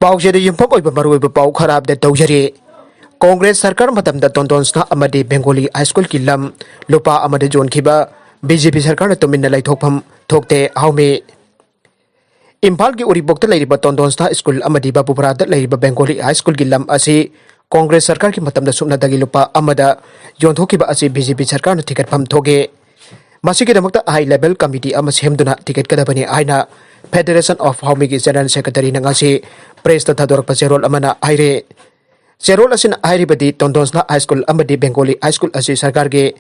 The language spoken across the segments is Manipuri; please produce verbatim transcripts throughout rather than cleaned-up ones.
ꯄꯥꯎꯆꯦꯗ ꯌꯨꯝꯐꯝ ꯑꯣꯏꯕ ꯃꯔꯨꯑꯣꯏꯕ ꯄꯥꯎ ꯈꯔ ꯑꯞꯗꯦꯠ ꯇꯧꯖꯔꯤ꯫ ꯀꯣꯡꯒ꯭ꯔꯦꯁ ꯁꯔꯀꯥꯔ ꯃꯇꯝꯗ ꯇꯣꯟꯗꯣꯟꯁꯅꯥ ꯑꯃꯗꯤ ꯕꯦꯡꯒꯣꯂꯤ ꯍꯥꯏ ꯁ꯭ꯀꯨꯜꯒꯤ ꯂꯝ ꯂꯨꯄꯥ ꯑꯃꯗ ꯌꯣꯟꯈꯤꯕ ꯕꯤ ꯖꯦ ꯄꯤ ꯁꯔꯀꯥꯔꯅ ꯇꯨꯃꯤꯟꯅ ꯂꯩꯊꯣꯛꯐꯝ ꯊꯣꯛꯇꯦ ꯍꯥꯎꯃꯤ꯫ ꯏꯝꯐꯥꯜꯒꯤ ꯎꯔꯤꯄꯣꯛꯇ ꯂꯩꯔꯤꯕ ꯇꯣꯟꯗꯣꯟꯁꯅꯥ ꯁ꯭ꯀꯨꯜ ꯑꯃꯗꯤ ꯕꯥꯕꯨꯄꯨꯔꯥꯗ ꯂꯩꯔꯤꯕ ꯕꯦꯡꯒꯣꯂꯤ ꯍꯥꯏ ꯁ꯭ꯀꯨꯜꯒꯤ ꯂꯝ ꯑꯁꯤ ꯀꯣꯡꯒ꯭ꯔꯦꯁ ꯁꯔꯀꯥꯔꯒꯤ ꯃꯇꯝꯗ ꯁꯨꯞꯅꯗꯒꯤ ꯂꯨꯄꯥ ꯑꯃꯗ ꯌꯣꯟꯊꯣꯛꯈꯤꯕ ꯑꯁꯤ ꯕꯤ ꯖꯦ ꯄꯤ ꯁꯔꯀꯥꯔꯅ ꯊꯤꯒꯠꯐꯝ ꯊꯣꯛꯏ꯫ ꯃꯁꯤꯒꯤꯗꯃꯛꯇ ꯍꯥꯏ ꯂꯦꯚꯦꯜ ꯀꯃꯤꯇꯤ ꯑꯃ ꯁꯦꯝꯗꯨꯅ ꯊꯤꯒꯠꯀꯗꯕꯅꯤ ꯍꯥꯏꯅ ꯐꯦꯗꯔꯦꯁꯟ ꯑꯣꯐ ꯍꯥꯎꯃꯤꯒꯤ ꯖꯦꯅꯔꯦꯜ ꯁꯦꯀ꯭ꯔꯦꯇꯔꯤꯅ ꯉꯁꯤ ꯄ꯭ꯔꯦꯁꯇ ꯊꯥꯗꯣꯔꯛꯄ ꯆꯦꯔꯣꯜ ꯑꯃꯅ ꯍꯥꯏꯔꯦ꯫ ꯆꯦꯔꯣꯜ ꯑꯁꯤꯅ ꯍꯥꯏꯔꯤꯕꯗꯤ ꯇꯣꯟꯗꯣꯟꯁꯅꯥ ꯍꯥꯏ ꯁ꯭ꯀꯨꯜ ꯑꯃꯗꯤ ꯕꯦꯡꯒꯣꯂꯤ ꯍꯥꯏ ꯁ꯭ꯀꯨꯜ ꯑꯁꯤ ꯁꯔꯀꯥꯔꯒꯤ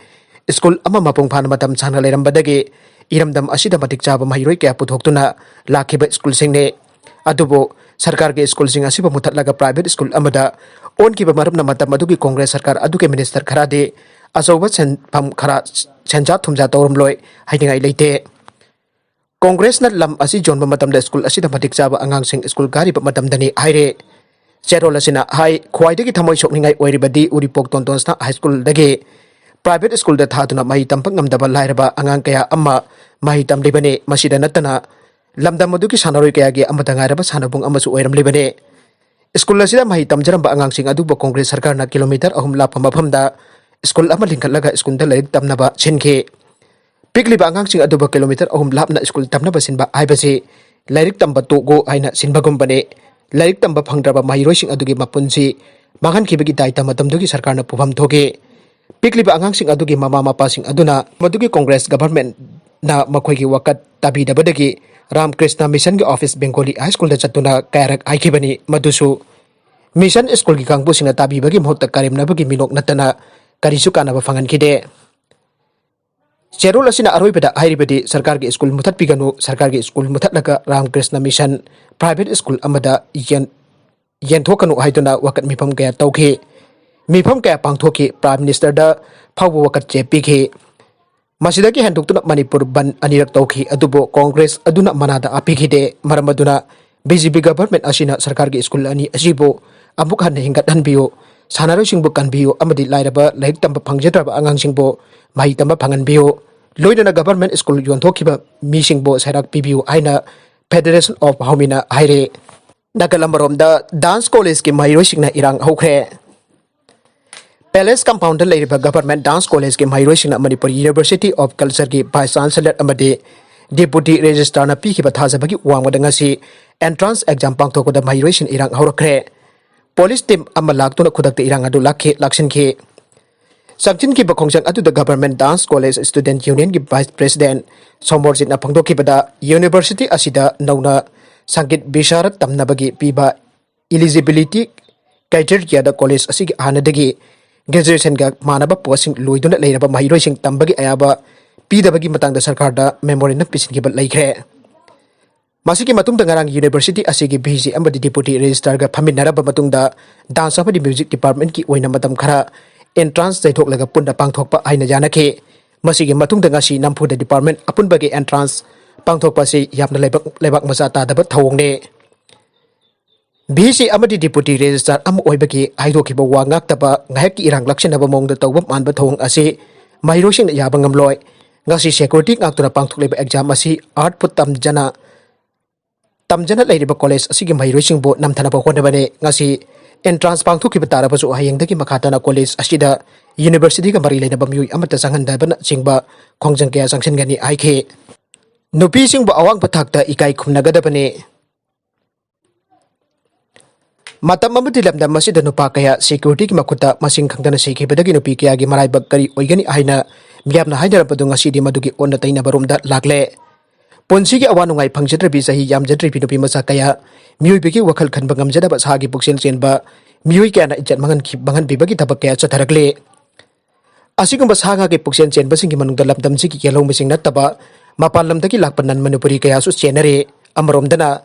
ꯁ꯭ꯀꯨꯜ ꯑꯃ ꯃꯄꯨꯡ ꯐꯥꯅ ꯃꯇꯝ ꯁꯥꯡꯅ ꯂꯩꯔꯝꯕꯗꯒꯤ ꯏꯔꯝꯗꯝ ꯑꯁꯤꯗ ꯃꯇꯤꯛ ꯆꯥꯕ ꯃꯍꯩꯔꯣꯏ ꯀꯌꯥ ꯄꯨꯊꯣꯛꯇꯨꯅ ꯂꯥꯛꯈꯤꯕ ꯁ꯭ꯀꯨꯜꯁꯤꯡꯅꯤ꯫ ꯑꯗꯨꯕꯨ ꯁꯔꯀꯥꯔꯒꯤ ꯁ꯭ꯀꯨꯜꯁꯤꯡ ꯑꯁꯤꯕꯨ ꯃꯨꯊꯠꯂꯒ ꯄ꯭ꯔꯥꯏꯚꯦꯠ ꯁ꯭ꯀꯨꯜ ꯑꯃꯗ ꯑꯣꯟꯈꯤꯕ ꯃꯔꯝꯅ ꯃꯇꯝ ꯑꯗꯨꯒꯤ ꯀꯣꯡꯒ꯭ꯔꯦꯁ ꯁꯔꯀꯥꯔ ꯑꯗꯨꯒꯤ ꯃꯤꯅꯤꯁꯇꯔ ꯈꯔꯗꯤ ꯑꯆꯧꯕ ꯁꯦꯟꯐꯝ ꯈꯔ ꯁꯦꯟꯖꯥ ꯊꯨꯝꯖꯥ ꯇꯧꯔꯝꯂꯣꯏ ꯍꯥꯏꯅꯤꯡꯉꯥꯏ ꯂꯩꯇꯦ꯫ ꯀꯣꯡꯒ꯭ꯔꯦꯁꯅ ꯂꯝ ꯑꯁꯤ ꯌꯣꯟꯕ ꯃꯇꯝꯗ ꯁ꯭ꯀꯨꯜ ꯑꯁꯤꯗ ꯃꯇꯤꯛ ꯆꯥꯕ ꯑꯉꯥꯡꯁꯤꯡ ꯁ꯭ꯀꯨꯜ ꯀꯥꯔꯤꯕ ꯃꯇꯝꯗꯅꯤ ꯍꯥꯏꯔꯦ꯫ ꯆꯦꯔꯣꯜ ꯑꯁꯤꯅ ꯍꯥꯏ, ꯈ꯭ꯋꯥꯏꯗꯒꯤ ꯊꯃꯣꯏ ꯁꯣꯛꯅꯤꯡꯉꯥꯏ ꯑꯣꯏꯔꯤꯕꯗꯤ ꯎꯔꯤꯄꯣꯛ ꯇꯣꯟꯗꯣꯟꯁꯅꯥ ꯍꯥꯏ ꯁ꯭ꯀꯨꯜꯗꯒꯤ ꯄ꯭ꯔꯥꯏꯚꯦꯠ ꯁ꯭ꯀꯨꯜꯗ ꯊꯥꯗꯨꯅ ꯃꯍꯩ ꯇꯝꯕ ꯉꯝꯗꯕ ꯂꯥꯏꯔꯕ ꯑꯉꯥꯡ ꯀꯌꯥ ꯑꯃ ꯃꯍꯩ ꯇꯝꯂꯤꯕꯅꯤ꯫ ꯃꯁꯤꯗ ꯅꯠꯇꯅ ꯂꯝꯗꯝ ꯑꯗꯨꯒꯤ ꯁꯥꯟꯅꯔꯣꯏ ꯀꯌꯥꯒꯤ ꯑꯃꯠꯇ ꯉꯥꯏꯔꯕ ꯁꯥꯟꯅꯕꯨꯡ ꯑꯃꯁꯨ ꯑꯣꯏꯔꯝꯂꯤꯕꯅꯤ꯫ ꯁ꯭ꯀꯨꯜ ꯑꯁꯤꯗ ꯃꯍꯩ ꯇꯝꯖꯔꯝꯕ ꯑꯉꯥꯡꯁꯤꯡ ꯑꯗꯨꯕꯨ ꯀꯣꯡꯒ꯭ꯔꯦꯁ ꯁꯔꯀꯥꯔꯅ ꯀꯤꯂꯣꯃꯤꯇꯔ ꯑꯍꯨꯝ ꯂꯥꯞꯄ ꯃꯐꯝꯗ ꯁ꯭ꯀꯨꯜ ꯑꯃ ꯂꯤꯡꯈꯠꯂꯒ ꯁ꯭ꯀꯨꯜꯗ ꯂꯥꯏꯔꯤꯛ ꯇꯝꯅꯕ ꯁꯤꯟꯈꯤ꯫ ꯄꯤꯛꯂꯤꯕ ꯑꯉꯥꯡꯁꯤꯡ ꯑꯗꯨꯕꯨ ꯀꯤꯂꯣꯃꯤꯇꯔ ꯑꯍꯨꯝ ꯂꯥꯞꯅ ꯁ꯭ꯀꯨꯜ ꯇꯝꯅꯕ ꯁꯤꯟꯕ ꯍꯥꯏꯕꯁꯤ ꯂꯥꯏꯔꯤꯛ ꯇꯝꯕ ꯇꯣꯛꯎ ꯍꯥꯏꯅ ꯁꯤꯟꯕꯒꯨꯝꯕꯅꯤ꯫ ꯂꯥꯏꯔꯤꯛ ꯇꯝꯕ ꯐꯪꯗ꯭ꯔꯕ ꯃꯍꯩꯔꯣꯏꯁꯤꯡ ꯑꯗꯨꯒꯤ ꯃꯄꯨꯟꯁꯤ ꯃꯥꯡꯍꯟꯈꯤꯕꯒꯤ ꯗꯥꯏꯇ ꯃꯇꯝꯗꯨꯒꯤ ꯁꯔꯀꯥꯔꯅ ꯄꯨꯐꯝ ꯊꯣꯛꯈꯤ꯫ ꯄꯤꯛꯂꯤꯕ ꯑꯉꯥꯡꯁꯤꯡ ꯑꯗꯨꯒꯤ ꯃꯃꯥ ꯃꯄꯥꯁꯤꯡ ꯑꯗꯨꯅ ꯃꯗꯨꯒꯤ ꯀꯣꯡꯒ꯭ꯔꯦꯁ ꯒꯚꯔꯟꯃꯦꯟꯠꯅ ꯃꯈꯣꯏꯒꯤ ꯋꯥꯀꯠ ꯇꯥꯕꯤꯗꯕꯗꯒꯤ ꯔꯥꯝꯀ꯭ꯔꯤꯁꯅ ꯃꯤꯁꯟꯒꯤ ꯑꯣꯐꯤꯁ ꯕꯦꯡꯒꯣꯂꯤ ꯍꯥꯏ ꯁ꯭ꯀꯨꯜꯗ ꯆꯠꯇꯨꯅ ꯀꯌꯥꯔꯛ ꯍꯥꯏꯈꯤꯕꯅꯤ꯫ ꯃꯗꯨꯁꯨ ꯃꯤꯁꯟ ꯁ꯭ꯀꯨꯜꯒꯤ ꯀꯥꯡꯕꯨꯁꯤꯡꯅ ꯇꯥꯕꯤꯕꯒꯤ ꯃꯍꯨꯠꯇ ꯀꯔꯦꯝꯅꯕꯒꯤ ꯃꯤꯅꯣꯛ ꯅꯠꯇꯅ ꯀꯔꯤꯁꯨ ꯀꯥꯟꯅꯕ ꯐꯪꯍꯟꯈꯤꯗꯦ꯫ ꯆꯦꯔꯣꯜ ꯑꯁꯤꯅ ꯑꯔꯣꯏꯕꯗ ꯍꯥꯏꯔꯤꯕꯗꯤ ꯁꯔꯀꯥꯔꯒꯤ ꯁ꯭ꯀꯨꯜ ꯃꯨꯊꯠꯄꯤꯒꯅꯨ, ꯁꯔꯀꯥꯔꯒꯤ ꯁ꯭ꯀꯨꯜ ꯃꯨꯊꯠꯂꯒ ꯔꯥꯝꯀ꯭ꯔꯤꯁꯅ ꯃꯤꯁꯟ ꯄ꯭ꯔꯥꯏꯚꯦꯠ ꯁ꯭ꯀꯨꯜ ꯑꯃꯗ ꯌꯦꯟ-, ꯌꯦꯟꯊꯣꯛꯀꯅꯨ ꯍꯥꯏꯗꯨꯅ ꯋꯥꯀꯠ ꯃꯤꯐꯝ ꯀꯌꯥ ꯇꯧꯈꯤ꯫ ꯃꯤꯐꯝ ꯀꯌꯥ ꯄꯥꯡꯊꯣꯛꯈꯤ꯫ ꯄ꯭ꯔꯥꯏꯝ ꯃꯤꯅꯤꯁꯇꯔꯗ ꯐꯥꯎꯕ ꯋꯥꯀꯠ ꯆꯦ ꯄꯤꯈꯤ꯫ ꯃꯁꯤꯗꯒꯤ ꯍꯦꯟꯗꯣꯛꯇꯨꯅ ꯃꯅꯤꯄꯨꯔ ꯕꯟ ꯑꯅꯤꯔꯛ ꯇꯧꯈꯤ, ꯑꯗꯨꯕꯨ ꯀꯣꯡꯒ꯭ꯔꯦꯁ ꯑꯗꯨꯅ ꯃꯅꯥꯗ ꯑꯥ ꯄꯤꯈꯤꯗꯦ꯫ ꯃꯔꯝ ꯑꯗꯨꯅ ꯕꯤ ꯖꯦ ꯄꯤ ꯒꯚꯔꯟꯃꯦꯟꯠ ꯑꯁꯤꯅ ꯁꯔꯀꯥꯔꯒꯤ ꯁ꯭ꯀꯨꯜ ꯑꯅꯤ ꯑꯁꯤꯕꯨ ꯑꯃꯨꯛ ꯍꯟꯅ ꯍꯤꯡꯒꯠꯍꯟꯕꯤꯌꯨ, ꯁꯥꯟꯅꯔꯣꯏꯁꯤꯡꯕꯨ ꯀꯟꯕꯤꯌꯨ ꯑꯃꯗꯤ ꯂꯥꯏꯔꯕ ꯂꯥꯏꯔꯤꯛ ꯇꯝꯕ ꯐꯪꯖꯗ꯭ꯔꯕ ꯑꯉꯥꯡꯁꯤꯡꯕꯨ ꯃꯍꯩ ꯇꯝꯕ ꯐꯪꯍꯟꯕꯤꯌꯨ, ꯂꯣꯏꯅꯅ ꯒꯚꯔꯟꯃꯦꯟꯠ ꯁ꯭ꯀꯨꯜ ꯌꯣꯟꯊꯣꯛꯈꯤꯕ ꯃꯤꯁꯤꯡꯕꯨ ꯁꯩꯔꯥꯛ ꯄꯤꯕꯤꯌꯨ ꯍꯥꯏꯅ ꯐꯦꯗꯔꯦꯁꯟ ꯑꯣꯐ ꯍꯥꯎꯃꯤꯅ ꯍꯥꯏꯔꯦ꯫ ꯅꯥꯀꯜ ꯑꯃꯔꯣꯝꯗ, ꯗꯥꯟꯁ ꯀꯣꯂꯦꯖꯀꯤ ꯃꯍꯩꯔꯣꯏꯁꯤꯡꯅ ꯏꯔꯥꯡ ꯍꯧꯈ꯭ꯔꯦ꯫ ꯄꯦꯂꯦꯁ ꯀꯝꯄꯥꯎꯟꯗ ꯂꯩꯔꯤꯕ ꯒꯚꯔꯟꯃꯦꯟꯠ ꯗꯥꯟꯁ ꯀꯣꯂꯦꯖꯀꯤ ꯃꯍꯩꯔꯣꯏꯁꯤꯡꯅ ꯃꯅꯤꯄꯨꯔ ꯌꯨꯅꯤꯚꯔꯁꯤꯇꯤ ꯑꯣꯐ ꯀꯜꯆꯔꯒꯤ ꯚꯥꯏꯁ ꯆꯥꯟꯁꯦꯂꯔ ꯑꯃꯗꯤ ꯗꯤꯄꯨꯇꯤ ꯔꯦꯖꯤꯁꯇ꯭ꯔꯥꯔꯅ ꯄꯤꯈꯤꯕ ꯊꯥꯖꯕꯒꯤ ꯋꯥꯡꯃꯗ ꯉꯁꯤ ꯑꯦꯟꯇ꯭ꯔꯥꯟꯁ ꯑꯦꯛꯖꯥꯝ ꯄꯥꯡꯊꯣꯛꯄꯗ ꯃꯍꯩꯔꯣꯏꯁꯤꯡ ꯏꯔꯥꯡ ꯍꯧꯔꯛꯈ꯭ꯔꯦ꯫ ꯄꯨꯂꯤꯁ ꯇꯤꯝ ꯑꯃ ꯂꯥꯛꯇꯨꯅ ꯈꯨꯗꯛꯇ ꯏꯔꯥꯡ ꯑꯗꯨ ꯂꯥꯛꯈꯤ-, ꯂꯥꯛꯁꯤꯟꯈꯤ꯫ ꯆꯪꯁꯤꯟꯈꯤꯕ ꯈꯣꯡꯖꯪ ꯑꯗꯨꯗ ꯒꯚꯔꯟꯃꯦꯟꯠ ꯗꯥꯟꯁ ꯀꯣꯂꯦꯖ ꯁ꯭ꯇꯨꯗꯦꯟꯠ ꯌꯨꯅꯤꯌꯟꯒꯤ ꯚꯥꯏꯁ ꯄ꯭ꯔꯦꯁꯤꯗꯦꯟꯠ ꯁꯣꯃꯣꯔꯖꯤꯠꯅ ꯐꯣꯡꯗꯣꯛꯈꯤꯕꯗ, ꯌꯨꯅꯤꯚꯔꯁꯤꯇꯤ ꯑꯁꯤꯗ ꯅꯧꯅ ꯁꯪꯒꯤꯠ ꯕꯤꯁꯥꯔꯗ ꯇꯝꯅꯕꯒꯤ ꯄꯤꯕ ꯏꯂꯤꯖꯤꯕꯤꯂꯤꯇꯤ ꯀ꯭ꯔꯥꯏꯇꯦꯔꯤꯌꯥꯗ ꯀꯣꯂꯦꯖ ꯑꯁꯤꯒꯤ ꯍꯥꯟꯅꯗꯒꯤ ꯒ꯭ꯔꯦꯖꯨꯑꯦꯁꯟꯒ ꯃꯥꯟꯅꯕ ꯄꯣꯁꯁꯤꯡ ꯂꯣꯏꯗꯨꯅ ꯂꯩꯔꯕ ꯃꯍꯩꯔꯣꯏꯁꯤꯡ ꯇꯝꯕꯒꯤ ꯑꯌꯥꯕ ꯄꯤꯗꯕꯒꯤ ꯃꯇꯥꯡꯗ ꯁꯔꯀꯥꯔꯗ ꯃꯦꯃꯣꯔꯦꯟꯗꯝ ꯄꯤꯁꯤꯟꯈꯤꯕ ꯂꯩꯈ꯭ꯔꯦ꯫ ꯃꯁꯤꯒꯤ ꯃꯇꯨꯡꯗ ꯉꯔꯥꯡ ꯌꯨꯅꯤꯚꯔꯁꯤꯇꯤ ꯑꯁꯤꯒꯤ ꯚꯤ ꯁꯤ ꯑꯃꯗꯤ ꯗꯤꯄꯨꯇꯤ ꯔꯦꯖꯤꯁꯇ꯭ꯔꯥꯔꯒ ꯐꯝꯃꯤꯟꯅꯔꯕ ꯃꯇꯨꯡꯗ ꯗꯥꯟꯁ ꯑꯃꯗꯤ ꯃ꯭ꯌꯨꯖꯤꯛ ꯗꯤꯄꯥꯔꯠꯃꯦꯟꯠꯀꯤ ꯑꯣꯏꯅ ꯃꯇꯝ ꯈꯔ ꯑꯦꯟꯇ꯭ꯔꯥꯟꯁ ꯌꯩꯊꯣꯛꯂꯒ ꯄꯨꯟꯅ ꯄꯥꯡꯊꯣꯛꯄ ꯍꯥꯏꯅ ꯌꯥꯅꯈꯤ꯫ ꯃꯁꯤꯒꯤ ꯃꯇꯨꯡꯗ ꯉꯁꯤ ꯅꯝꯐꯨꯗ ꯗꯤꯄꯥꯔꯠꯃꯦꯟꯠ ꯑꯄꯨꯟꯕꯒꯤ ꯑꯦꯟꯇ꯭ꯔꯥꯟꯁ ꯄꯥꯡꯊꯣꯛꯄ ꯑꯁꯤ ꯌꯥꯝꯅ ꯂꯩꯕꯥꯛ, ꯂꯩꯕꯥꯛ ꯃꯆꯥ ꯇꯥꯗꯕ ꯊꯧꯑꯣꯡꯅꯤ꯫ ꯚꯤ ꯁꯤ ꯑꯃꯗꯤ ꯗꯤꯄꯨꯇꯤ ꯔꯦꯖꯤꯁꯇ꯭ꯔꯥꯔ ꯑꯃ ꯑꯣꯏꯕꯒꯤ ꯍꯥꯏꯗꯣꯛꯈꯤꯕ ꯋꯥ ꯉꯥꯛꯇꯕ ꯉꯥꯏꯍꯥꯛꯀꯤ ꯏꯔꯥꯡ ꯂꯥꯛꯁꯤꯟꯅꯕ ꯃꯑꯣꯡꯗ ꯇꯧꯕ ꯃꯥꯟꯕ ꯊꯧꯑꯣꯡ ꯑꯁꯤ ꯃꯍꯩꯔꯣꯏꯁꯤꯡꯅ ꯌꯥꯕ ꯉꯝꯂꯣꯏ꯫ ꯉꯁꯤ ꯁꯦꯀ꯭ꯌꯨꯔꯤꯇꯤ ꯉꯥꯛꯇꯨꯅ ꯄꯥꯡꯊꯣꯛꯂꯤꯕ ꯑꯦꯛꯖꯥꯝ ꯑꯁꯤ ꯑꯥꯔꯠꯄꯨ ꯇꯝꯖꯅ, ꯇꯝꯖꯅ ꯂꯩꯔꯤꯕ ꯀꯣꯂꯦꯖ ꯑꯁꯤꯒꯤ ꯃꯍꯩꯔꯣꯏꯁꯤꯡꯕꯨ ꯅꯝꯊꯅꯕ ꯍꯣꯠꯅꯕꯅꯤ꯫ ꯉꯁꯤ ꯑꯦꯟꯇ꯭ꯔꯥꯟꯁ ꯄꯥꯡꯊꯣꯛꯈꯤꯕ ꯇꯥꯔꯕꯁꯨ ꯍꯌꯦꯡꯗꯒꯤ ꯃꯈꯥ ꯇꯥꯅ ꯀꯣꯂꯦꯖ ꯑꯁꯤꯗ ꯌꯨꯅꯤꯚꯔꯁꯤꯇꯤꯒ ꯃꯔꯤ ꯂꯩꯅꯕ ꯃꯤꯑꯣꯏ ꯑꯃꯠꯇ ꯆꯪꯍꯟꯗꯕꯅꯆꯤꯡꯕ ꯈꯣꯡꯖꯪ ꯀꯌꯥ ꯆꯪꯁꯤꯟꯒꯅꯤ ꯍꯥꯏꯈꯤ꯫ ꯅꯨꯄꯤꯁꯤꯡꯕꯨ ꯑꯋꯥꯡꯕ ꯊꯥꯛꯇ ꯏꯀꯥꯏ ꯈꯨꯝꯅꯒꯗꯕꯅꯤ꯫ ꯃꯇꯝ ꯑꯃꯗꯤ ꯂꯝꯗꯝ ꯑꯁꯤꯗ ꯅꯨꯄꯥ ꯀꯌꯥ ꯁꯦꯀ꯭ꯌꯨꯔꯤꯇꯤꯒꯤ ꯃꯈꯨꯠꯇ ꯃꯁꯤꯡ ꯈꯪꯗꯅ ꯁꯤꯈꯤꯕꯗꯒꯤ ꯅꯨꯄꯤ ꯀꯌꯥꯒꯤ ꯃꯔꯥꯏꯕꯛ ꯀꯔꯤ ꯑꯣꯏꯒꯅꯤ ꯍꯥꯏꯅ ꯃꯤꯌꯥꯝꯅ ꯍꯥꯏꯅꯔꯝꯕꯗꯨ ꯉꯁꯤꯗꯤ ꯃꯗꯨꯒꯤ ꯑꯣꯟꯅ ꯇꯩꯅꯕꯔꯣꯝꯗ ꯂꯥꯛꯂꯦ꯫ ꯄꯨꯟꯁꯤꯒꯤ ꯑꯋꯥ ꯅꯨꯡꯉꯥꯏ ꯐꯪꯖꯗ꯭ꯔꯕꯤ, ꯆꯍꯤ ꯌꯥꯝꯖꯗ꯭ꯔꯤꯕꯤ ꯅꯨꯄꯤ ꯃꯆꯥ ꯀꯌꯥ, ꯃꯤꯑꯣꯏꯕꯒꯤ ꯋꯥꯈꯜ ꯈꯟꯕ ꯉꯝꯖꯗꯕ ꯁꯥꯒꯤ ꯄꯨꯛꯆꯦꯜ ꯆꯦꯟꯕ ꯃꯤꯑꯣꯏ ꯀꯌꯥꯅ ꯏꯖꯠ ꯃꯥꯡꯍꯟꯈꯤ-, ꯃꯥꯡꯍꯟꯕꯤꯕꯒꯤ ꯊꯕꯛ ꯀꯌꯥ ꯆꯠꯊꯔꯛꯂꯤ꯫ ꯑꯁꯤꯒꯨꯝꯕ ꯁꯥ ꯉꯥꯒꯤ ꯄꯨꯛꯆꯦꯜ ꯆꯦꯟꯕꯁꯤꯡꯒꯤ ꯃꯅꯨꯡꯗ ꯂꯝꯗꯝꯁꯤꯒꯤ ꯌꯦꯜꯍꯧꯃꯤꯁꯤꯡ ꯅꯠꯇꯕ ꯃꯄꯥꯟ ꯂꯝꯗꯒꯤ ꯂꯥꯛꯄ ꯅꯟ ꯃꯅꯤꯄꯨꯔꯤ ꯀꯌꯥꯁꯨ ꯆꯦꯟꯅꯔꯤ꯫ ꯑꯃꯔꯣꯝꯗꯅ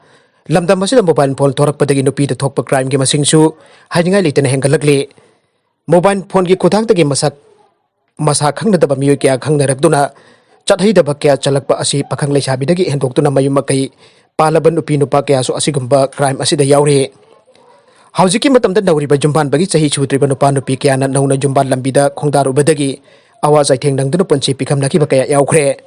ꯂꯝꯗꯝ ꯑꯁꯤꯗ ꯃꯣꯕꯥꯏꯜ ꯐꯣꯟ ꯊꯣꯔꯛꯄꯗꯒꯤ ꯅꯨꯄꯤꯗ ꯊꯣꯛꯄ ꯀ꯭ꯔꯥꯏꯝꯒꯤ ꯃꯁꯤꯡꯁꯨ ꯍꯥꯏꯅꯤꯡꯉꯥꯏ ꯂꯩꯇꯅ ꯍꯦꯟꯒꯠꯂꯛꯂꯤ꯫ ꯃꯣꯕꯥꯏꯜ ꯐꯣꯟꯒꯤ ꯈꯨꯊꯥꯡꯗꯒꯤ ꯃꯁꯛ, ꯃꯁꯥ ꯈꯪꯅꯗꯕ ꯃꯤꯑꯣꯏ ꯀꯌꯥ ꯈꯪꯅꯔꯛꯇꯨꯅ ꯆꯠꯍꯩꯗꯕ ꯀꯌꯥ ꯆꯠꯂꯛꯄ ꯑꯁꯤ ꯄꯥꯈꯪ ꯂꯩꯁꯥꯕꯤꯗꯒꯤ ꯍꯦꯟꯗꯣꯛꯇꯨꯅ ꯃꯌꯨꯝ ꯃꯀꯩ ꯄꯥꯜꯂꯕ ꯅꯨꯄꯤ ꯅꯨꯄꯥ ꯀꯌꯥꯁꯨ ꯑꯁꯤꯒꯨꯝꯕ ꯀ꯭ꯔꯥꯏꯝ ꯑꯁꯤꯗ ꯌꯥꯎꯔꯤ꯫ ꯍꯧꯖꯤꯛꯀꯤ ꯃꯇꯝꯗ ꯅꯧꯔꯤꯕ ꯌꯨꯝꯕꯥꯟꯕꯒꯤ ꯆꯍꯤ ꯁꯨꯗ꯭ꯔꯤꯕ ꯅꯨꯄꯥ ꯅꯨꯄꯤ ꯀꯌꯥꯅ ꯅꯧꯅ ꯌꯨꯝꯕꯥꯟ ꯂꯝꯕꯤꯗ ꯈꯣꯡꯗꯥꯔꯨꯕꯗꯒꯤ ꯑꯋꯥ ꯆꯩꯊꯦꯡ ꯅꯪꯗꯨꯅ ꯄꯨꯟꯁꯤ ꯄꯤꯈꯝꯅꯈꯤꯕ ꯀꯌꯥ ꯌꯥꯎꯈ꯭ꯔꯦ꯫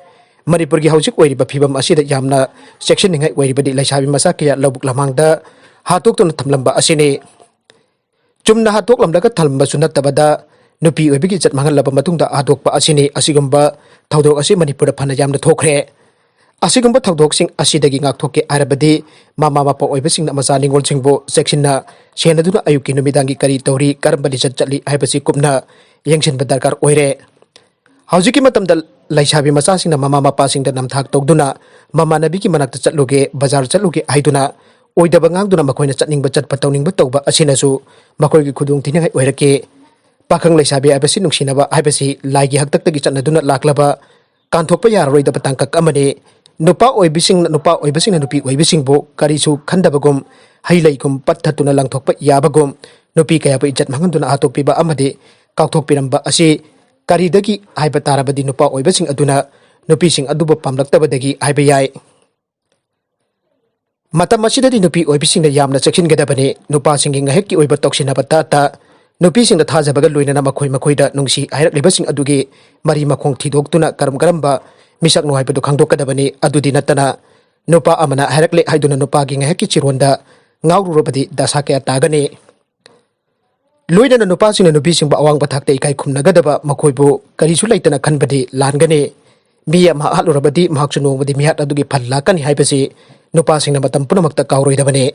ꯃꯅꯤꯄꯨꯔꯒꯤ ꯍꯧꯖꯤꯛ ꯑꯣꯏꯔꯤꯕ ꯐꯤꯕꯝ ꯑꯁꯤꯗ ꯌꯥꯝꯅ ꯆꯦꯛꯁꯤꯟꯅꯤꯡꯉꯥꯏ ꯑꯣꯏꯔꯤꯕꯗꯤ ꯂꯩꯁꯥꯕꯤ ꯃꯆꯥ ꯀꯌꯥ ꯂꯧꯕꯨꯛ ꯂꯝꯍꯥꯡꯗ ꯍꯥꯠꯇꯣꯛꯇꯨꯅ ꯊꯝꯂꯝꯕ ꯑꯁꯤꯅꯤ꯫ ꯆꯨꯝꯅ ꯍꯥꯠꯇꯣꯛꯂꯝꯂꯒ ꯊꯝꯕꯁꯨ ꯅꯠꯇꯕꯗ, ꯅꯨꯄꯤ ꯑꯣꯏꯕꯒꯤ ꯏꯖꯠ ꯃꯥꯡꯍꯜꯂꯕ ꯃꯇꯨꯡꯗ ꯍꯥꯠꯇꯣꯛꯄ ꯑꯁꯤꯅꯤ꯫ ꯑꯁꯤꯒꯨꯝꯕ ꯊꯧꯗꯣꯛ ꯑꯁꯤ ꯃꯅꯤꯄꯨꯔꯗ ꯐꯅ ꯌꯥꯝꯅ ꯊꯣꯛꯈ꯭ꯔꯦ꯫ ꯑꯁꯤꯒꯨꯝꯕ ꯊꯧꯗꯣꯛꯁꯤꯡ ꯑꯁꯤꯗꯒꯤ ꯉꯥꯛꯊꯣꯛꯀꯦ ꯍꯥꯏꯔꯕꯗꯤ, ꯃꯃꯥ ꯃꯄꯥ ꯑꯣꯏꯕꯁꯤꯡꯅ ꯃꯆꯥ ꯅꯤꯉꯣꯜꯁꯤꯡꯕꯨ ꯆꯦꯛꯁꯤꯟꯅ ꯁꯦꯟꯅꯗꯨꯅ ꯑꯌꯨꯛꯀꯤ ꯅꯨꯃꯤꯗꯥꯡꯒꯤ ꯀꯔꯤ ꯇꯧꯔꯤ, ꯀꯔꯝꯕ ꯂꯤꯆꯠ ꯆꯠꯂꯤ ꯍꯥꯏꯕꯁꯤ ꯀꯨꯞꯅ ꯌꯦꯡꯁꯤꯟꯕ ꯗꯔꯀꯥꯔ ꯑꯣꯏꯔꯦ꯫ ꯍꯧꯖꯤꯛꯀꯤ ꯃꯇꯝꯗ ꯂꯩꯁꯥꯕꯤ ꯃꯆꯥꯁꯤꯡꯅ ꯃꯃꯥ ꯃꯄꯥꯁꯤꯡꯗ ꯅꯝꯊꯥꯛ ꯇꯧꯗꯨꯅ, ꯃꯃꯥꯟꯅꯕꯤꯒꯤ ꯃꯅꯥꯛꯇ ꯆꯠꯂꯨꯒꯦ, ꯕꯖꯥꯔ ꯆꯠꯂꯨꯒꯦ ꯍꯥꯏꯗꯨꯅ ꯑꯣꯏꯗꯕ ꯉꯥꯡꯗꯨꯅ ꯃꯈꯣꯏꯅ ꯆꯠꯅꯤꯡꯕ ꯆꯠꯄ, ꯇꯧꯅꯤꯡꯕ ꯇꯧꯕ ꯑꯁꯤꯅꯁꯨ ꯃꯈꯣꯏꯒꯤ ꯈꯨꯗꯣꯡ ꯊꯤꯅꯤꯡꯉꯥꯏ ꯑꯣꯏꯔꯛꯀꯦ꯫ ꯄꯥꯈꯪ ꯂꯩꯁꯥꯕꯤ ꯍꯥꯏꯕꯁꯤ ꯅꯨꯡꯁꯤꯅꯕ ꯍꯥꯏꯕꯁꯤ ꯂꯥꯏꯒꯤ ꯍꯥꯛꯇꯛꯇꯒꯤ ꯆꯠꯅꯗꯨꯅ ꯂꯥꯛꯂꯕ ꯀꯥꯟꯊꯣꯛꯄ ꯌꯥꯔꯔꯣꯏꯗꯕ ꯇꯥꯡꯀꯛ ꯑꯃꯅꯤ꯫ ꯅꯨꯄꯥ ꯑꯣꯏꯕꯤꯁꯤꯡꯅ, ꯅꯨꯄꯥ ꯑꯣꯏꯕꯁꯤꯡꯅ ꯅꯨꯄꯤ ꯑꯣꯏꯕꯤꯁꯤꯡꯕꯨ ꯀꯔꯤꯁꯨ ꯈꯟꯗꯕꯒꯨꯝ, ꯍꯩ ꯂꯩꯒꯨꯝ ꯄꯠ ꯊꯠꯇꯨꯅ ꯂꯪꯊꯣꯛꯄ ꯌꯥꯕꯒꯨꯝ, ꯅꯨꯄꯤ ꯀꯌꯥꯕꯨ ꯏꯖꯠ ꯃꯥꯡꯍꯟꯗꯨꯅ ꯍꯥꯠꯇꯣꯛꯄꯤꯕ ꯑꯃꯗꯤ ꯀꯥꯎꯊꯣꯛꯄꯤꯔꯝꯕ ꯑꯁꯤ ꯀꯔꯤꯗꯒꯤ ꯍꯥꯏꯕ ꯇꯥꯔꯕꯗꯤ, ꯅꯨꯄꯥ ꯑꯣꯏꯕꯁꯤꯡ ꯑꯗꯨꯅ ꯅꯨꯄꯤꯁꯤꯡ ꯑꯗꯨꯕꯨ ꯄꯥꯝꯂꯛꯇꯕꯗꯒꯤ ꯍꯥꯏꯕ ꯌꯥꯏ꯫ ꯃꯇꯝ ꯑꯁꯤꯗꯗꯤ ꯅꯨꯄꯤ ꯑꯣꯏꯕꯤꯁꯤꯡꯅ ꯌꯥꯝꯅ ꯆꯦꯛꯁꯤꯟꯒꯗꯕꯅꯤ꯫ ꯅꯨꯄꯥꯁꯤꯡꯒꯤ ꯉꯥꯏꯍꯥꯛꯀꯤ ꯑꯣꯏꯕ ꯇꯧꯁꯤꯟꯅꯕ ꯇꯥꯠꯇ ꯅꯨꯄꯤꯁꯤꯡꯗ ꯊꯥꯖꯕꯒ ꯂꯣꯏꯅꯅ ꯃꯈꯣꯏ ꯃꯈꯣꯏꯗ ꯅꯨꯡꯁꯤ ꯍꯥꯏꯔꯛꯂꯤꯕꯁꯤꯡ ꯑꯗꯨꯒꯤ ꯃꯔꯤ ꯃꯈꯣꯡ ꯊꯤꯗꯣꯛꯇꯨꯅ ꯀꯔꯝ ꯀꯔꯝꯕ ꯃꯤꯁꯛꯅꯣ ꯍꯥꯏꯕꯗꯨ ꯈꯪꯗꯣꯛꯀꯗꯕꯅꯤ꯫ ꯑꯗꯨꯗꯤ ꯅꯠꯇꯅ ꯅꯨꯄꯥ ꯑꯃꯅ ꯍꯥꯏꯔꯛꯂꯦ ꯍꯥꯏꯗꯨꯅ ꯅꯨꯄꯥꯒꯤ ꯉꯥꯏꯍꯥꯛꯀꯤ ꯆꯤꯔꯣꯟꯗ ꯉꯥꯎꯔꯨꯔꯕꯗꯤ ꯗꯁꯥ ꯀꯌꯥ ꯇꯥꯒꯅꯤ꯫ ꯂꯣꯏꯅꯅ ꯅꯨꯄꯥꯁꯤꯡꯅ ꯅꯨꯄꯤꯁꯤꯡꯕꯨ ꯑꯋꯥꯡꯕ ꯊꯥꯛꯇ ꯏꯀꯥꯏ ꯈꯨꯝꯅꯒꯗꯕ, ꯃꯈꯣꯏꯕꯨ ꯀꯔꯤꯁꯨ ꯂꯩꯇꯅ ꯈꯟꯕꯗꯤ ꯂꯥꯟꯒꯅꯤ꯫ ꯃꯤ ꯑꯃ ꯍꯥꯠꯂꯨꯔꯕꯗꯤ ꯃꯍꯥꯛꯁꯨ ꯅꯣꯡꯃꯗꯤ ꯃꯤꯍꯥꯠ ꯑꯗꯨꯒꯤ ꯐꯜ ꯂꯥꯛꯀꯅꯤ ꯍꯥꯏꯕꯁꯤ ꯅꯨꯄꯥꯁꯤꯡꯅ ꯃꯇꯝ ꯄꯨꯝꯅꯃꯛꯇ ꯀꯥꯎꯔꯣꯏꯗꯕꯅꯤ꯫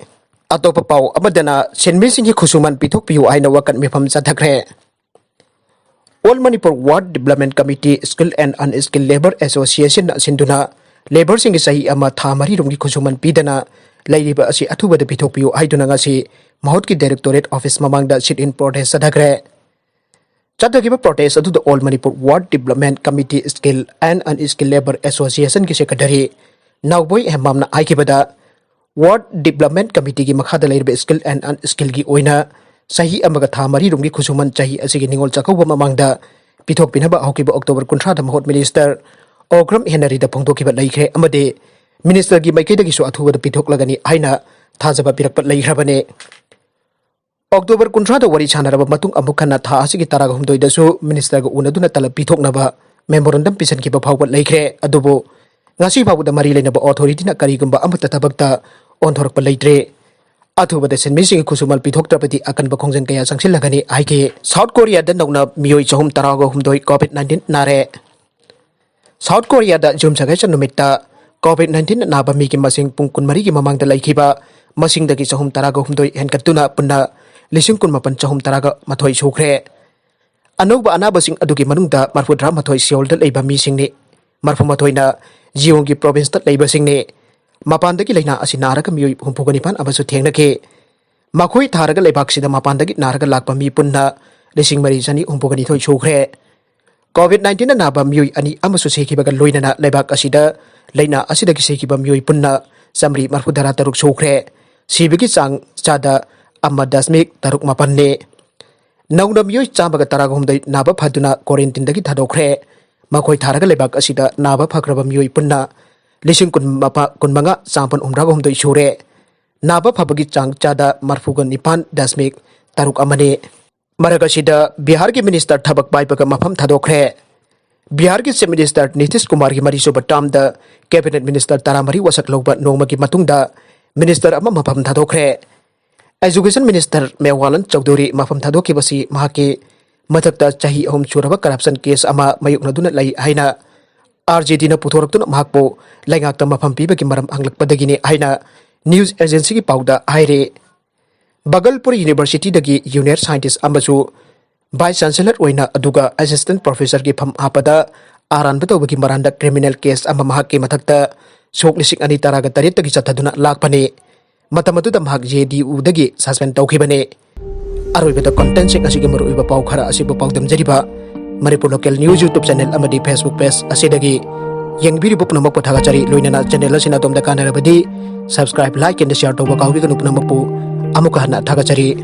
ꯑꯇꯣꯞꯄ ꯄꯥꯎ ꯑꯃꯗꯅ ꯁꯤꯟꯃꯤꯁꯤꯡꯒꯤ ꯈꯨꯠꯁꯨꯃꯟ ꯄꯤꯊꯣꯛꯄꯤꯌꯨ ꯍꯥꯏꯅ ꯋꯥꯀꯠ ꯃꯤꯐꯝ ꯆꯠꯊꯈ꯭ꯔꯦ꯫ All Manipur Ward Development Committee, Skilled and Unskilled Labour Association ꯑꯁꯤꯟꯗꯨꯅ ꯂꯦꯕꯔꯁꯤꯡꯒꯤ ꯆꯍꯤ ꯑꯃ ꯊꯥ ꯃꯔꯤꯔꯣꯝꯒꯤ ꯈꯨꯠꯁꯨꯃꯟ ꯄꯤꯗꯅ ꯂꯩꯔꯤꯕ ꯑꯁꯤ ꯑꯊꯨꯕꯗ ꯄꯤꯊꯣꯛꯄꯤꯌꯨ ꯍꯥꯏꯗꯨꯅ ꯉꯁꯤ ꯃꯍꯨꯠꯀꯤ Directorate Office ꯃꯃꯥꯡꯗ sit-in protest ꯆꯠꯊꯈ꯭ꯔꯦ꯫ ꯆꯠꯊꯈꯤꯕ protest ꯑꯗꯨꯗ All Manipur Ward Development Committee, Skilled and Unskilled Labour Associationꯒꯤ Secretary ꯅꯥꯎꯕꯣꯏ ꯍꯦꯝꯕꯥꯝꯅ ꯍꯥꯏꯈꯤꯕꯗ, Ward Development Committeeꯒꯤ ꯃꯈꯥꯗ ꯂꯩꯔꯤꯕ Skilled and Unskilledꯒꯤ ꯑꯣꯏꯅ ꯆꯍꯤ ꯑꯃꯒ ꯊꯥ ꯃꯔꯤꯔꯣꯝꯒꯤ ꯈꯨꯠꯁꯨꯃꯟ ꯆꯍꯤ ꯑꯁꯤꯒꯤ ꯅꯤꯉꯣꯜ ꯆꯥꯛꯀꯧꯕ ꯃꯃꯥꯡꯗ ꯄꯤꯊꯣꯛꯄꯤꯅꯕ ꯍꯧꯈꯤꯕ October ꯀꯨꯟꯊ꯭ꯔꯥꯗ ꯃꯍꯨꯠ Minister ꯑꯣꯒ꯭ꯔꯝ ꯍꯦꯅꯔꯤꯗ ꯐꯣꯡꯗꯣꯛꯈꯤꯕ ꯂꯩꯈ꯭ꯔꯦ ꯑꯃꯗꯤ Ministerꯒꯤ ꯃꯥꯏꯀꯩꯗꯒꯤꯁꯨ ꯑꯊꯨꯕꯗ ꯄꯤꯊꯣꯛꯂꯒꯅꯤ ꯍꯥꯏꯅ ꯊꯥꯖꯕ ꯄꯤꯔꯛꯄ ꯂꯩꯈ꯭ꯔꯕꯅꯤ꯫ October ꯀꯨꯟꯊ꯭ꯔꯥꯗ ꯋꯥꯔꯤ ꯁꯥꯟꯅꯔꯕ ꯃꯇꯨꯡ ꯑꯃꯨꯛ ꯍꯟꯅ ꯊꯥ ꯑꯁꯤꯒꯤ ꯇꯔꯥꯍꯨꯝꯗꯣꯏꯗꯁꯨ Ministerꯒ ꯎꯅꯗꯨꯅ ꯇꯂꯕ ꯄꯤꯊꯣꯛꯅꯕ memorandum ꯄꯤꯁꯤꯟꯈꯤꯕ ꯐꯥꯎꯕ ꯂꯩꯈ꯭ꯔꯦ꯫ ꯑꯗꯨꯕꯨ ꯉꯁꯤ ꯐꯥꯎꯕꯗ ꯃꯔꯤ ꯂꯩꯅꯕ authorityꯅ ꯀꯔꯤꯒꯨꯝꯕ ꯑꯃꯠꯇ ꯊꯕꯛꯇ ꯑꯣꯟꯊꯣꯔꯛꯄ ꯂꯩꯇ꯭ꯔꯤ꯫ ꯑꯊꯨꯕꯗ ꯁꯤꯟꯃꯤꯁꯤꯡꯒꯤ ꯈꯨꯠꯁꯨꯃꯜ ꯄꯤꯊꯣꯛꯇ꯭ꯔꯕꯗꯤ ꯑꯀꯟꯕ ꯈꯣꯡꯖꯪ ꯀꯌꯥ ꯆꯪꯁꯤꯜꯂꯒꯅꯤ ꯍꯥꯏꯈꯤ꯫ ꯁꯥꯎꯠ ꯀꯣꯔꯤꯌꯥꯗ ꯅꯧꯅ ꯃꯤꯑꯣꯏ ꯆꯍꯨꯝ ꯇꯔꯥꯒ ꯍꯨꯝꯗꯣꯏ COVID nineteen ꯅꯥꯔꯦ꯫ ꯁꯥꯎꯠ ꯀꯣꯔꯤꯌꯥꯗ ꯖꯨꯟ ꯁꯒꯩꯁ ꯅꯨꯃꯤꯠꯇ COVID nineteen ꯅꯥꯕ ꯃꯤꯒꯤ ꯃꯁꯤꯡ ꯄꯨꯡ ꯀꯨꯟꯃꯔꯤꯒꯤ ꯃꯃꯥꯡꯗ ꯂꯩꯈꯤꯕ ꯃꯁꯤꯡꯗꯒꯤ ꯆꯍꯨꯝ ꯇꯔꯥꯒ ꯍꯨꯝꯗꯣꯏ ꯍꯦꯟꯒꯠꯇꯨꯅ ꯄꯨꯟꯅ ꯂꯤꯁꯤꯡ ꯀꯨꯟꯃꯥꯄꯟ ꯆꯍꯨꯝ ꯇꯔꯥꯒ ꯃꯥꯊꯣꯏ ꯁꯨꯈ꯭ꯔꯦ꯫ ꯑꯅꯧꯕ ꯑꯅꯥꯕꯁꯤꯡ ꯑꯗꯨꯒꯤ ꯃꯅꯨꯡꯗ ꯃꯔꯐꯨ ꯇꯔꯥꯃꯥꯊꯣꯏ ꯁꯤꯑꯣꯜꯗ ꯂꯩꯕ ꯃꯤꯁꯤꯡꯅꯤ꯫ ꯃꯔꯐꯨ ꯃꯥꯊꯣꯏꯅ ꯖꯤꯑꯣꯡꯒꯤ ꯄ꯭ꯔꯣꯚꯤꯟꯁꯇ ꯂꯩꯕꯁꯤꯡꯅꯤ꯫ ꯃꯄꯥꯟꯗꯒꯤ ꯂꯥꯏꯅꯥ ꯑꯁꯤ ꯅꯥꯔꯒ ꯃꯤꯑꯣꯏ ꯍꯨꯝꯐꯨꯒ ꯅꯤꯄꯥꯟ ꯑꯃꯁꯨ ꯊꯦꯡꯅꯈꯤ꯫ ꯃꯈꯣꯏ ꯊꯥꯔꯒ ꯂꯩꯕꯥꯛꯁꯤꯗ ꯃꯄꯥꯟꯗꯒꯤ ꯅꯥꯔꯒ ꯂꯥꯛꯄ ꯃꯤ ꯄꯨꯟꯅ ꯂꯤꯁꯤꯡ ꯃꯔꯤ ꯆꯅꯤ ꯍꯨꯝꯐꯨꯒ ꯅꯤꯊꯣꯏ ꯁꯨꯈ꯭ꯔꯦ꯫ COVID nineteen ꯅꯥꯕ ꯃꯤꯑꯣꯏ ꯑꯅꯤ ꯑꯃꯁꯨ ꯁꯤꯈꯤꯕꯒ ꯂꯣꯏꯅꯅ ꯂꯩꯕꯥꯛ ꯑꯁꯤꯗ ꯂꯥꯏꯅꯥ ꯑꯁꯤꯗꯒꯤ ꯁꯤꯈꯤꯕ ꯃꯤꯑꯣꯏ ꯄꯨꯟꯅ ꯆꯥꯃꯔꯤ ꯃꯔꯐꯨ ꯇꯔꯥ ꯇꯔꯨꯛ ꯁꯨꯈ꯭ꯔꯦ꯫ ꯁꯤꯕꯒꯤ ꯆꯥꯡ ꯆꯥꯗ ꯑꯃ ꯗꯁꯃꯤꯛ ꯇꯔꯨꯛ ꯃꯥꯄꯟꯅꯤ꯫ ꯅꯧꯅ ꯃꯤꯑꯣꯏ ꯆꯥꯝꯃꯒ ꯇꯔꯥꯒ ꯍꯨꯝꯗꯣꯏ ꯅꯥꯕ ꯐꯗꯨꯅ ꯀ꯭ꯋꯥꯔꯦꯟꯇꯤꯟꯗꯒꯤ ꯊꯥꯗꯣꯛꯈ꯭ꯔꯦ꯫ ꯃꯈꯣꯏ ꯊꯥꯔꯒ ꯂꯩꯕꯥꯛ ꯑꯁꯤꯗ ꯅꯥꯕ ꯐꯈ꯭ꯔꯕ ꯃꯤꯑꯣꯏ ꯄꯨꯟꯅ ꯂꯤꯁꯤꯡ ꯀꯨꯟ ꯃꯥꯄꯟ, ꯀꯨꯟꯃꯉꯥ ꯆꯥꯝꯃꯥꯄꯟ ꯍꯨꯝꯗ꯭ꯔꯥꯒ ꯍꯨꯝꯗꯣꯏ ꯁꯨꯔꯦ꯫ ꯅꯥꯕ ꯐꯕꯒꯤ ꯆꯥꯡ ꯆꯥꯗ ꯃꯔꯐꯨꯒ ꯅꯤꯄꯥꯟ ꯗꯁꯃꯤꯛ ꯇꯔꯨꯛ ꯑꯃꯅꯤ꯫ ꯃꯔꯛ ꯑꯁꯤꯗ ꯕꯤꯍꯥꯔꯒꯤ ꯃꯤꯅꯤꯁꯇꯔ ꯊꯕꯛ ꯄꯥꯏꯕꯒ ꯃꯐꯝ ꯊꯥꯗꯣꯛꯈ꯭ꯔꯦ꯫ ꯕꯤꯍꯥꯔꯒꯤ chief minister Nitish ꯀꯨꯃꯥꯔꯒꯤ ꯃꯔꯤꯁꯨꯕ ꯇꯥꯔꯝꯗ cabinet minister ꯇꯔꯥꯃꯔꯤ ꯋꯥꯁꯛ ꯂꯧꯕ ꯅꯣꯡꯃꯒꯤ ꯃꯇꯨꯡꯗ ꯃꯤꯅꯤꯁꯇꯔ ꯑꯃ ꯃꯐꯝ ꯊꯥꯗꯣꯛꯈ꯭ꯔꯦ꯫ ꯑꯦꯖꯨꯀꯦꯁꯟ ꯃꯤꯅꯤꯁꯇꯔ ꯃꯦꯋꯥꯂꯟ ꯆꯧꯙꯨꯔꯤ ꯃꯐꯝ ꯊꯥꯗꯣꯛꯈꯤꯕꯁꯤ ꯃꯍꯥꯛꯀꯤ ꯃꯊꯛꯇ ꯆꯍꯤ ꯑꯍꯨꯝ ꯁꯨꯔꯕ ꯀꯔꯞꯁꯟ ꯀꯦꯁ ꯑꯃ ꯃꯥꯌꯣꯛꯅꯗꯨꯅ ꯂꯩ ꯍꯥꯏꯅ RJDꯅ ꯄꯨꯊꯣꯔꯛꯇꯨꯅ ꯃꯍꯥꯛꯄꯨ ꯂꯩꯉꯥꯛꯇ ꯃꯐꯝ ꯄꯤꯕꯒꯤ ꯃꯔꯝ ꯍꯪꯂꯛꯄꯗꯒꯤꯅꯤ ꯍꯥꯏꯅ ꯅ꯭ꯌꯨꯁ ꯑꯦꯖꯦꯟꯁꯤꯒꯤ ꯄꯥꯎꯗ ꯍꯥꯏꯔꯤ꯫ ꯕꯒꯜꯄꯨꯔ ꯌꯨꯅꯤꯚꯔꯁꯤꯇꯤꯗꯒꯤ ꯌꯨꯅꯤꯌꯔ ꯁꯥꯏꯟꯇꯤꯁ ꯑꯃꯁꯨ ꯚꯥꯏꯁ ꯆꯥꯟꯁꯦꯂꯔ ꯑꯣꯏꯅ ꯑꯗꯨꯒ ꯑꯦꯁꯤꯁꯇꯦꯟꯠ ꯄ꯭ꯔꯣꯐꯦꯁꯔꯒꯤ ꯐꯝ ꯍꯥꯞꯄꯗ ꯑꯔꯥꯟꯕ ꯇꯧꯕꯒꯤ ꯃꯔꯥꯟꯗ ꯀ꯭ꯔꯤꯃꯤꯅꯦꯜ ꯀꯦꯁ ꯑꯃ ꯃꯍꯥꯛꯀꯤ ꯃꯊꯛꯇ ꯁꯣꯛ ꯂꯤꯁꯤꯡ ꯑꯅꯤ ꯇꯔꯥꯒ ꯇꯔꯦꯠꯇꯒꯤ ꯆꯠꯊꯗꯨꯅ ꯂꯥꯛꯄꯅꯤ꯫ ꯃꯇꯝ ꯑꯗꯨꯗ ꯃꯍꯥꯛ JDUꯗꯒꯤ ꯁꯁꯄꯦꯟ ꯇꯧꯈꯤꯕꯅꯤ꯫ ꯑꯔꯣꯏꯕꯗ ꯀꯣꯟꯇꯦꯟꯁꯤꯡ ꯑꯁꯤꯒꯤ ꯃꯔꯨꯑꯣꯏꯕ ꯄꯥꯎ ꯈꯔ ꯑꯁꯤꯕꯨ ꯄꯥꯎꯗꯝꯖꯔꯤꯕ Manipur local news YouTube channel ꯑꯃꯗꯤ Facebook ꯄꯦꯖ ꯑꯁꯤꯗꯒꯤ ꯌꯦꯡꯕꯤꯔꯤꯕ ꯄꯨꯝꯅꯃꯛꯄꯨ ꯊꯥꯒꯠꯆꯔꯤ꯫ ꯂꯣꯏꯅꯅ ꯆꯦꯅꯦꯜ ꯑꯁꯤꯅ ꯑꯗꯣꯝꯗ ꯀꯥꯟꯅꯔꯕꯗꯤ subscribe, like and share ꯇꯧꯕ ꯀꯥꯎꯕꯤꯒꯅꯨ꯫ ꯄꯨꯝꯅꯃꯛꯄꯨ ꯑꯃꯨꯛꯀ ꯍꯟꯅ ꯊꯥꯒꯠꯆꯔꯤ꯫